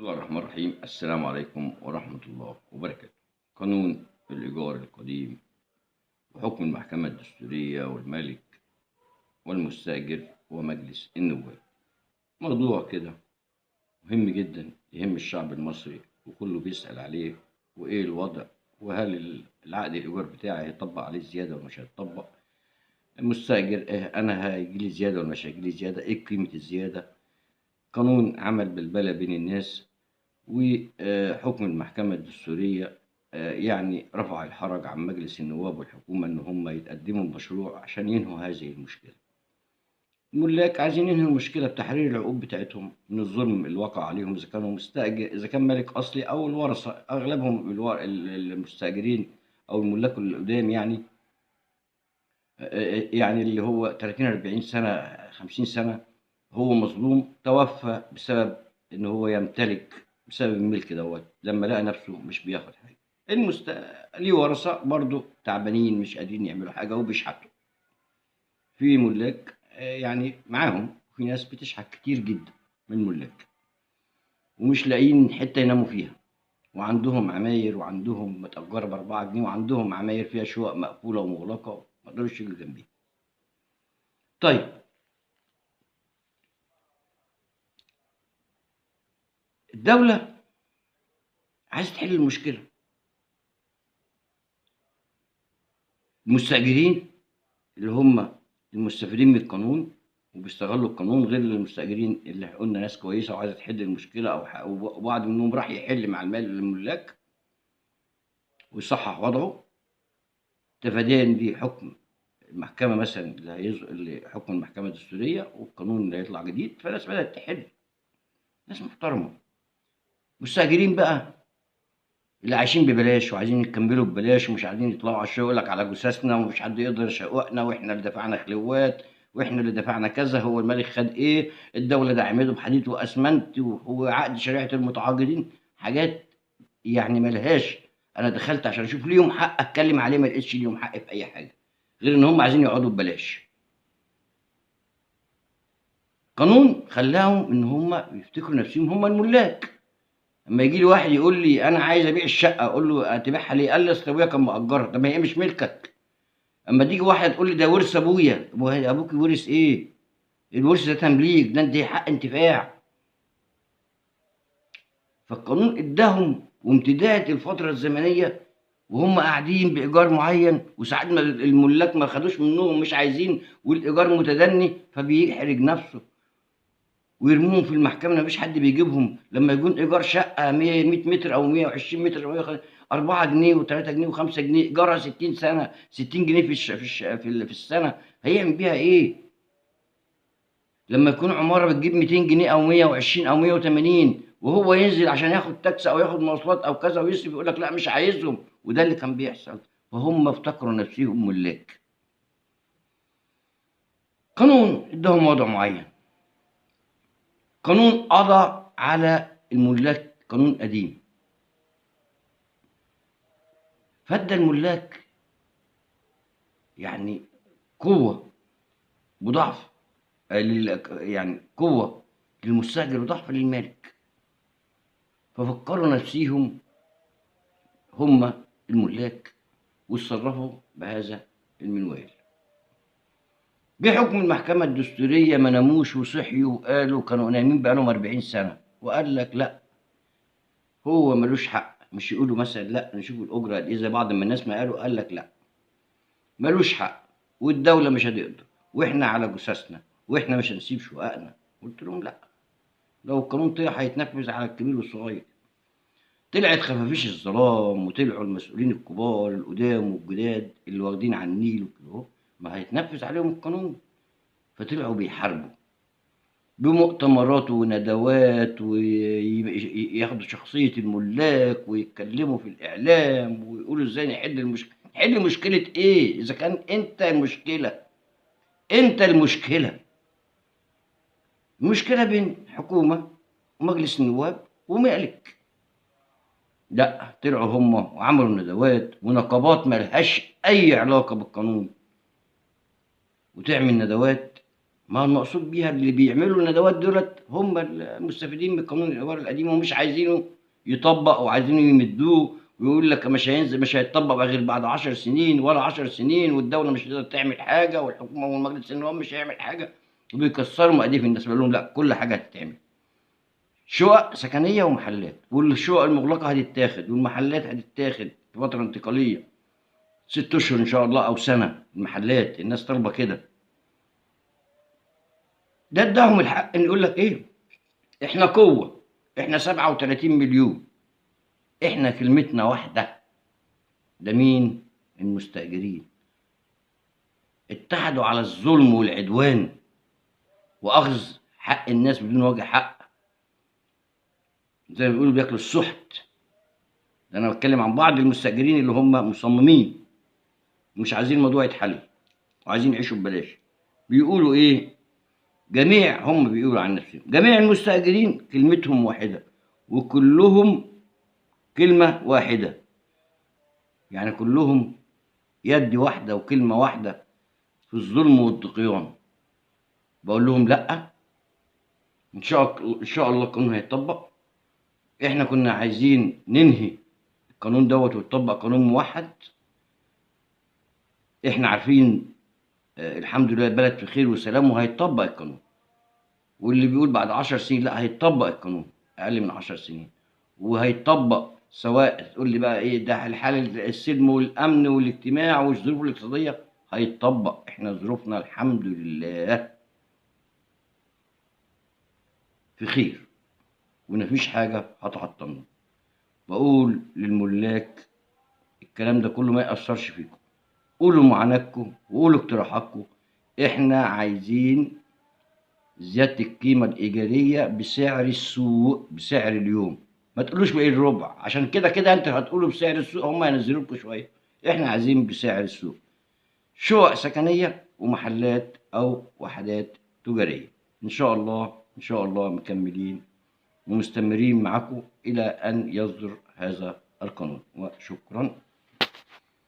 الله الرحمن الرحيم. السلام عليكم ورحمة الله وبركاته. قانون الإيجار القديم وحكم المحكمة الدستورية والمالك والمستأجر ومجلس النواب، موضوع كده مهم جدا يهم الشعب المصري وكله بيسأل عليه، وإيه الوضع، وهل العقد الإيجار بتاعي هيطبق عليه زيادة ولا مش هيطبق، المستأجر إيه، أنا هيجيلي زيادة ولا مش هيجيلي زيادة، إيه قيمة الزيادة. قانون عمل بلبلة بين الناس، وحكم المحكمة الدستورية يعني رفع الحرج عن مجلس النواب والحكومة إن هم يتقدموا بمشروع عشان ينهوا هذه المشكلة. الملاك عايزين ينهوا المشكلة بتحرير العقود بتاعتهم من الظلم اللي وقع عليهم، إذا كانوا مستأجر، إذا كان مالك أصلي أو الورثة، أغلبهم المستأجرين أو الملاك القدام، يعني اللي هو 30 40 سنة 50 سنة هو مظلوم، توفى بسبب إن هو يمتلك، بسبب الملك دوت، لما لقى نفسه مش بياخد حاجة. ليه ورثة برضه تعبانين مش قادرين يعملوا حاجة وبيشحتوا. في ملاك يعني معاهم، في ناس بتشحت كتير جدا من ملاك ومش لاقيين حتة يناموا فيها، وعندهم عماير وعندهم متأجرة ب4 جنيه، وعندهم عماير فيها شقق مقفولة ومغلقة ما يقدروش يجوا جنبيها. طيب الدولة عايزة تحل المشكلة. المستأجرين اللي هم المستفيدين من القانون وبيستغلوا القانون، غير المستأجرين اللي قلنا ناس كويسة وعايزة تحل المشكلة، أو وبعض منهم راح يحل مع المال للملاك ويصحح وضعه تفاديا لحكم المحكمة مثلا، اللي حكم المحكمة الدستورية والقانون اللي هيطلع جديد. فالناس بدأت تحل، ناس محترمة. مستأجرين بقى اللي عايشين ببلاش وعايزين يكملوا ببلاش ومش عايزين يطلعوا على الشغل، يقول لك على جثثنا ومش حد يقدر يشققنا، واحنا اللي دفعنا خلوات واحنا اللي دفعنا كذا، هو الملك خد ايه، الدولة دعمته بحديد واسمنت وعقد شريعة المتعاقدين، حاجات يعني ملهاش. انا دخلت عشان اشوف ليهم حق اتكلم عليه، ما لقيتش ليهم حق في اي حاجة غير ان هم عايزين يقعدوا ببلاش. قانون خلاهم ان هم يفتكروا نفسهم هم الملاك. اما يجي لي واحد يقول لي انا عايز ابيع الشقة، اقول له هتبيعها ليه؟ قال لي اصل ابويا كان مأجرها. طب ما هي مش ملكك. اما تيجي واحد تقول لي ده ورث ابويا، ابوك ورث ايه؟ الورث ده تمليك، ده انت حق انتفاع. فالقانون اداهم وامتداد الفترة الزمنية وهم قاعدين بايجار معين، وساعات ما الملاك ما خدوش منهم مش عايزين، والايجار متدني، فبيحرج نفسه ويرموهم في المحكمة، مفيش حد بيجيبهم. لما يكون إيجار شقة 100 متر أو 120 متر أو 150، 4 جنيه و3 جنيه و5 جنيه، إيجارها 60 سنة، 60 جنيه في السنة، هيعمل بيها إيه؟ لما يكون عمارة بتجيب 200 جنيه أو 120 أو 180، وهو ينزل عشان ياخد تاكسي أو ياخد مواصلات أو كذا ويصرف، يقول لك لا مش عايزهم، وده اللي كان بيحصل. فهم افتكروا نفسهم ملاك. قانون اداهم وضع معين، قانون قضى على الملاك، قانون قديم فادى الملاك يعني قوة وضعف، يعني قوة للمستأجر وضعف للمالك. ففكروا نفسيهم هم الملاك واتصرفوا بهذا المنوال. بحكم المحكمة الدستورية ما ناموش وصحيوا وقالوا، كانوا نايمين بقالهم 40 سنة، وقال لك لا هو ملوش حق. مش يقولوا مثلا لا نشوف الأجرة قد إيه زي بعض من الناس ما قالوا، قال لك لا ملوش حق والدولة مش هتقدر، وإحنا على جثثنا وإحنا مش هنسيب شققنا. قلت لهم لا، لو القانون طلع هيتنفذ على الكبير والصغير. طلعت خفافيش الظلام وطلعوا المسؤولين الكبار القدام والجداد اللي واخدين على النيل وكده، ما هيتنفذ عليهم القانون. فطلعوا بيحاربوا بمؤتمرات وندوات، وياخدوا شخصية الملاك ويتكلموا في الإعلام ويقولوا ازاي نحل المشكلة. نحل مشكلة ايه إذا كان انت المشكلة؟ انت المشكلة. المشكلة بين حكومة ومجلس النواب ومالك. لا، طلعوا هم وعملوا ندوات ونقابات ملهاش أي علاقة بالقانون، وتعمل ندوات ما المقصود بيها اللي بيعملوا الندوات دولت هم المستفيدين من قانون الايجار القديم ومش عايزينه يطبق وعايزينه يمدوه، ويقول لك مش هينزل، مش هيتطبق غير بعد 10 سنين ولا 10 سنين، والدولة مش هتقدر تعمل حاجة، والحكومة والمجلس النواب مش هيعمل حاجة، وبيكسروا مقاديف الناس. بيقول لهم لا، كل حاجة هتتعمل، شقق سكنية ومحلات، والشقق المغلقة هتتاخد والمحلات هتتاخد في فترة انتقالية 6 اشهر ان شاء الله او سنة. المحلات الناس طالبه كده. ده اداهم الحق ان يقول لك ايه، احنا قوة، احنا 37 مليون، احنا كلمتنا واحدة. ده مين؟ المستأجرين. اتحدوا على الظلم والعدوان واخذ حق الناس بدون وجه حق، زي ما بيقولوا بياكلوا السحت. ده انا بتكلم عن بعض المستأجرين اللي هم مصممين مش عايزين الموضوع يتحل وعايزين يعيشوا ببلاش. بيقولوا ايه؟ جميع، هم بيقولوا عن نفسهم جميع المستأجرين كلمتهم واحدة وكلهم كلمة واحدة، يعني كلهم يد واحدة وكلمة واحدة في الظلم والطغيان. بقول لهم لأ، إن شاء الله القانون هيتطبق. إحنا كنا عايزين ننهي القانون دوت ويتطبق قانون موحد. إحنا عارفين الحمد لله البلد في خير وسلام وهيتطبق القانون. واللي بيقول بعد 10 سنين، لا، هيتطبق القانون أقل من 10 سنين وهيتطبق. سواء تقول لي بقى ايه ده الحال السلم والامن والاجتماع والظروف الاقتصادية، هيتطبق. احنا ظروفنا الحمد لله في خير ومفيش حاجة هتعطلنا. بقول للملاك الكلام ده كله ما يأثرش فيكم، قولوا معاناتكم وقولوا اقتراحاتكم. احنا عايزين زيادة القيمة الايجاريه بسعر السوق، بسعر اليوم. ما تقولوش بايه الربع، عشان كده كده انت هتقولوا بسعر السوق هم هينزلوا لكم شوية. احنا عايزين بسعر السوق، شقق سكنية ومحلات او وحدات تجارية. ان شاء الله، ان شاء الله مكملين ومستمرين معاكم الى ان يصدر هذا القانون. وشكرا.